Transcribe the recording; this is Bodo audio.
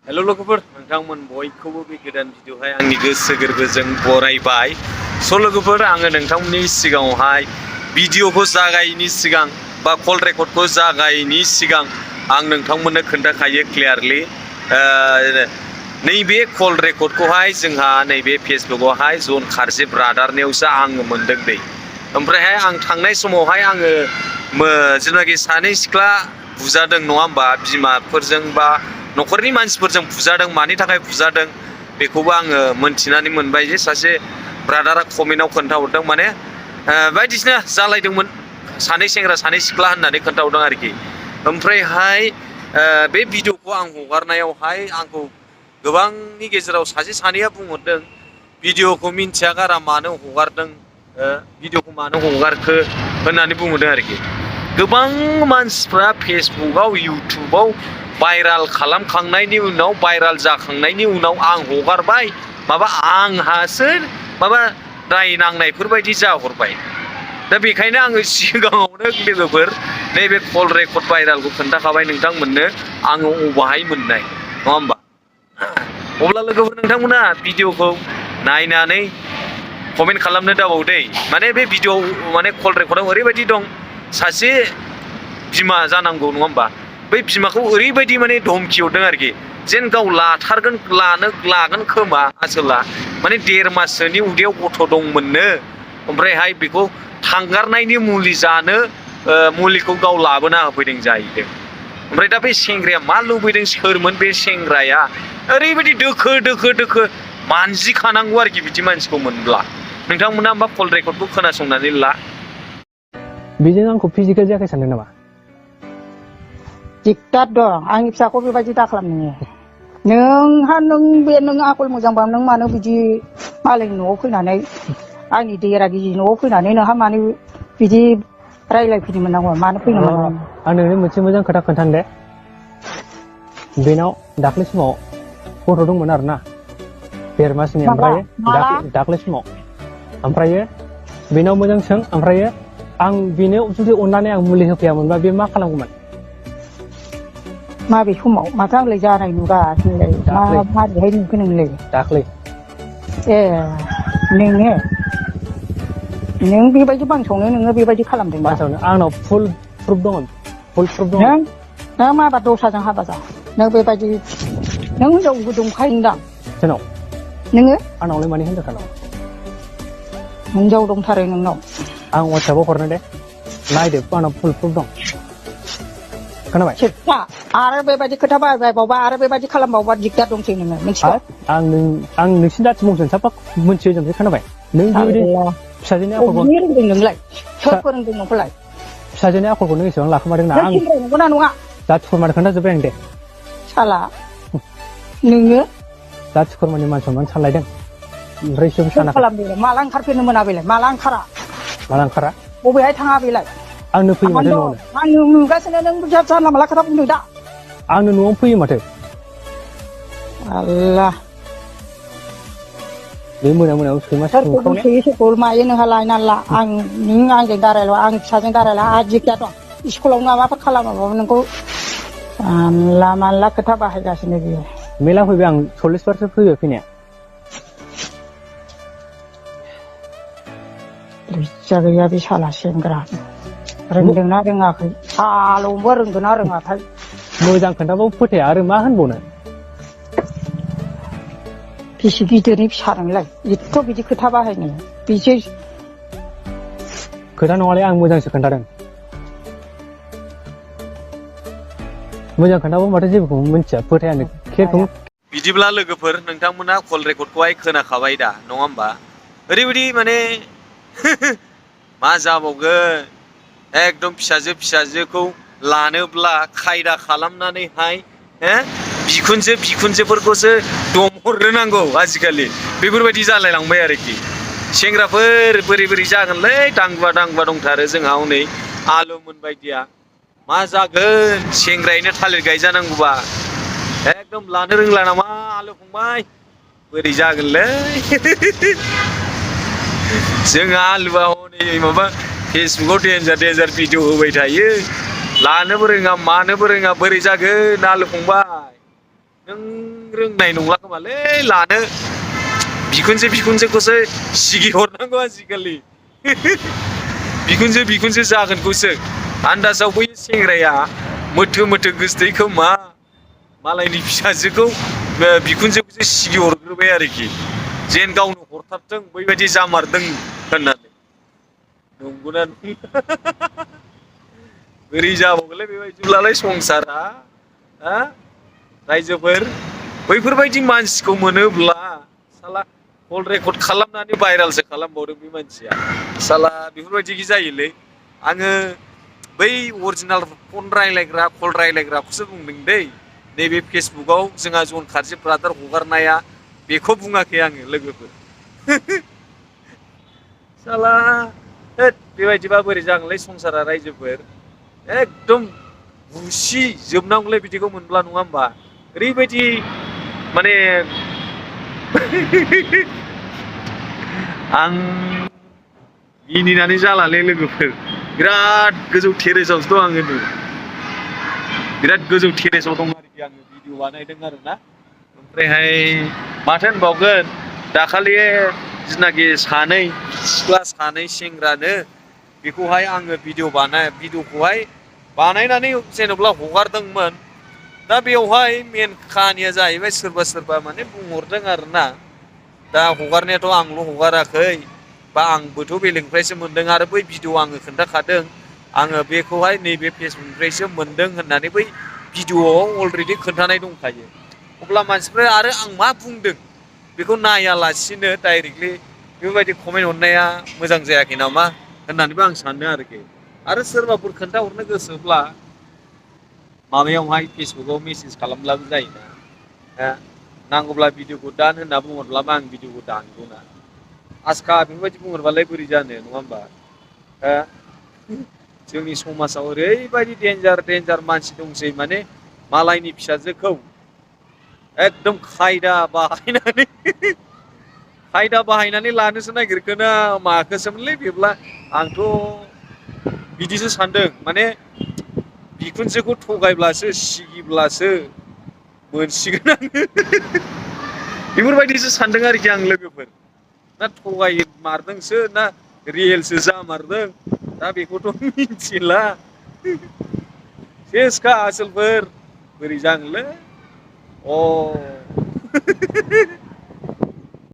हेल' लोगोफोर नोंथांमोन बयखौबो बे गोदान भिडिअहाय आंनि गोसो गोरबोजों बरायबाय। स' लोगोफोर आङो नोंथांमोननि सिगाङावहाय भिडिअखौ जागायैनि सिगां बा कल रेकर्डखौ जागायैनि सिगां आं नोंथांमोननो खोन्थाखायो क्लियारलि नैबे कल रेकर्डखौहाय जोंहा नैबे फेसबुकआवहाय जन खारजे ब्रादारनियावसो आङो मोनदों दै। ओमफ्रायहाय आं थांनाय समावहाय आङो जेनाखि सानै सिख्ला बुजादों नङा होमबा, बिमाफोरजों बा न'खरनि मानसिफोरजों बुजादों, मानि थाखाय बुजादों बेखौबो आङो मोनथिनानै मोनबाय जे सासे ब्रादारा कमेन्टआव खोन्थाहरदों, माने बायदिसिना जालायदोंमोन सानै सेंग्रा सानै सिख्ला होननानै खोन्थाहरदों आरोखि। ओमफ्रायहाय बे भिडिअखौ आं हगारनायावहाय आंखौ गोबांनि गेजेराव सासे सानैया बुंहरदों भिडिअखौ मिन्थिया गारा मानो हगारदों, भिडिअखौ मानो हगारखो होननानै बुंहरदों आरोखि। गोबां मानसिफ्रा फेसबुकआव इउटुबाव भाइराल खालामखांनायनि उनाव, भाइराल जाखांनायनि उनाव आं हगारबाय माबा आंहासो माबा दाय नांनायफोरबायदि जाहरबाय। दा बेखायनो आङो सिगाङावनो लोगोफोर नैबे कल रेकर्ड भाइरालखौ खोन्थाखाबाय नोंथांमोननो आङो अबाहाय मोननाय, नङा होमबा। अब्ला लोगोफोर नोंथांमोना भिडिअखौ नायनानै कमेन्ट खालामनो दाबाव दै। माने बे भिडिअ माने कल रेकर्डआव ओरैबायदि दं, सासे बिमा जानांगौ नङा होमबा, बै बिमाखौ ओरैबायदि माने धमखि हरदों आरोखि जेन गाव लागोन खोमा आसोला माने 1.5 माससोनि उदैयाव गथ' दंमोननो, ओमफ्रायहाय बेखौ थांगारनायनि मुलि जानो मुलिखौ गाव लाबोना होफैदों जाहैदों। ओमफ्राय दा बे सेंग्राया मा लुबैदों, सोरमोन बे सेंग्राया, ओरैबायदि दोखो मानजिखानांगौ आरोखि बिदि मानसिखौ मोनब्ला। नोंथांमोना मा कल रेकर्डखौ खोनासंनानै ला। बेजों आंखौ फिजिकेल जायाखै सानदों नामा? दिगदार दं, आंनि फिसाखौ बेबायदि दाखालाम नोङो। नों आखल मोजांबा नों मानो बिदि मालायनि न'आव फैनानै आंनि देरा गिजि न'आव फैनानै नोंहा मानो बिदि रायलायफैनो मोननांगौ, मानो फैनो मोननांगौ? आं नोंनो मोनसे मोजां खोथा खोन्थानो दे। बेनाव दाख्लै समाव गथ' दंमोन आरोना, 1.5 मासनि, ओमफ्राय दाख्लै समाव, ओमफ्रायो बेनाव मोजां सों, ओमफ्रायो आं बेनो जुदि अननानै आं मुलि होफैयामोनबा बे मा खालामगौमोन? माबे समाव? माथो आंलाय जानाय नुगासिनोलाय, माबोरैहाय नुखो नोंलाय? दाख्लै। ए नों बेबायदि बांसावनो नोङो बेबायदि खालामदों? बांसावनो आंनाव फुल प्रुफ दङ, फुल प्रुफ दङ। नों माबा दस्राजों हाबा जा, नों बेबायदि नों हिनजावबो दंखायोदां? सोरनाव? नोङो? आंनावलाय मानि हिनजाव थानांगौ? हिनजाव दंथारो नोंनाव। आं वाट्सएपआव हरनो दे, नायदो, आंनाव फुल प्रुफ दं। खोनाबाय? आरो बेबायदि खोथा बायबावबा आरो बेबायदि खालामबावबा दिगदार दंसै नोङो, मिथिबाय? आं नोंसिनि जाथि बंस'नि साफा मोनथियो जों, खोनाबाय? नों बेबायदि फिसाजोनि आखलखौ रोंदों नोंलाय? सोर फोरोंदों नोंखौलाय? फिसाजोनि आखलखौ नों एसेबां लाखोमादों ना? आं नंगौना नङा? जाथि खुरमानो खोन्थाजोब्बाय आं दे। साला नोङो जाथि खुरमानि मान सनमान सानलायदों, ओमफ्राय इसोर सानाखै। खालामदों? माला ओंखारफेरनो मोना बेलाय? माला ओंखारा? बबेहाय थाङा बेलाय? आंनो फैयो माथो न'आवनो। आं नुगासिनो, नों जानला माला खोथा बुंदों दा। आंनो न'आवनो फैयो माथो। आल्लाह, बे मोनायाव सैमा सोरखौ सोरखौ मायो नोंहा लायनानै ला। नों आंजों दारायल', आं फिसाजों दारायला, आंहा दिगदार दं। स्कुलाव माबाफोर खालामाबाबो नोंखौ जानला मानला खोथा बाहायगासिनो बियो। मेला फैबाय, आं 40 बारसो फैबाय फैनाया। लज्जा गैया बे साला सेंग्रा। रोंदोंना रोङाखै? साल'बो रोंगोना रोङाथाय? मोजां खोन्थाबाबो फोथाया, आरो मा होनबावनो? बेसे गिदिरनि फिसा नोंलाय एथ' बिदि खोथा बाहायनो? बिसो खोथा नङालै, आं मोजांसो खोन्थादों। मोजां खोन्थाबाबो माथो जेबोखौ मिन्थिया, फोथायानो खेरखौ। बिदिब्ला लोगोफोर नोंथांमोना कल रेकर्डखौहाय खोनाखाबाय दा, नङा होमबा? ओरैबायदि माने मा जाबावगोन, एकदम फिसाजोखौ लानोब्ला खायदा खालामनानैहाय बिखुनजोफोरखौसो दमहरनो नांगौ आजिखालि, बेफोरबायदि जालायलांबाय आरोखि। सेंग्राफोर बोरै जागोनलै, दांबा दंथारो जोंहा हनै आलुमोन बायदिया। मा जागोन सेंग्रायैनो थालिर गायजानांगौबा, एकदम लानो रोंला नामा आलु फंबाय, बोरै जागोनलै। जोंहा आलुआ हनै माबा फेसबुकआव डेन्जार भिडिअ होबाय थायो, लानोबो रोङा मानोबो रोङा, बोरै जागोन आलु फंबाय। नों रोंनाय नंला खोमालै लानो बिखुनजोखौसो सिगि हरनांगौ आजिखालि बिखुनजो जागोनखौसो आन्दाजाव बै सेंग्राया मोथो गोसथै खोमा मालायनि फिसाजोखौ बिखुनजोखौसो सिगि हरग्रोबाय आरोखि जेन गावनो हरथारथों बैबायदि जामारदों होननानै नंगौना बोरै जाबावगोनलै बेबायदिब्लालाय संसारा रायजोफोर बैफोरबायदि मानसिखौ मोनोब्ला साला कल रेकर्ड खालामनानै भाइरेलसो खालामबावदों बे मानसिया साला बेफोरबायदि जायोलै आङो बै अरिजिनाल फन रायलायग्रा कल रायलायग्राखौसो बुंदों दै नैबे फेसबुकाव जोंहा जन खारजि ब्रादार हगारनाया बेखौ बुङाखै आङो लोगोफोर साला होद बेबायदिबा बोरै जागोनलै संसारा रायजोफोर एकदम बुसि जोबनांगौलै बिदिखौ मोनब्ला नङा होमबा ओरैबायदि माने आं मिनिनानै जालालै लोगोफोर बिराद गोजौ टेरेसावसो दं आङो नै बिराद गोजौ टेरेसाव दं आरोखि आङो भिडिअ बानायदों आरोना ओमफ्रायहाय माथो होनबावगोन दाखालि जिनाखि सानै सिख्ला सानै सेंग्रानो बेखौहाय आङो भिडिअखौहाय बानायनानै जेनेबा हगारदोंमोन दा बेवहाय मेन खाहानिया जाहैबाय सोरबा माने बुंहरदों आरोना दा हगारनायाथ' आंल' हगाराखै बा आंबोथ' बेलेगनिफ्रायसो मोनदों आरो बै भिडिअ आङो खोन्थाखादों आङो बेखौहाय नैबे फेसबुकनिफ्रायसो मोनदों होननानै बै भिडिअआव अलरेडि खोन्थानाय दंखायो अब्ला मानसिफ्रा आरो आं मा बुंदों बेखौ नायालासिनो डाइरेक्टलि बेफोरबायदि कमेन्ट हरनाया मोजां जायाखै नामा होननानैबो आं सानदों आरोखि आरो सोरबाफोर खोन्थाहरनो गोसोब्ला माबायावहाय फेसबुकाव मेसेज खालामब्लाबो जायोना नांगौब्ला भिडिअखौ दान होनना बुंहरब्लाबो आं भिडिअखौ दानगौना आसखा बेफोरबायदि बुंहरबालाय बोरै जानो नङा होमबा जोंनि समाजाव ओरैबायदि डेन्जार मानसि दंसै माने मालायनि फिसाजोखौ एकदम खायदा बाहायनानै लानोसो नागिरखोना माखोसोमोनलै बेब्ला आंथ' बिदिसो सानदों माने बिखुनजोखौ थगायब्लासो सिगिब्लासो मोनसिगोन आङो बेफोरबायदिसो सानदों आरोखि आं लोगोफोर ना थगाय मारदोंसो ना रियेलसो जामारदों दा बेखौथ' मिथिला सेसखा आसोलफोर बोरै जागोनलै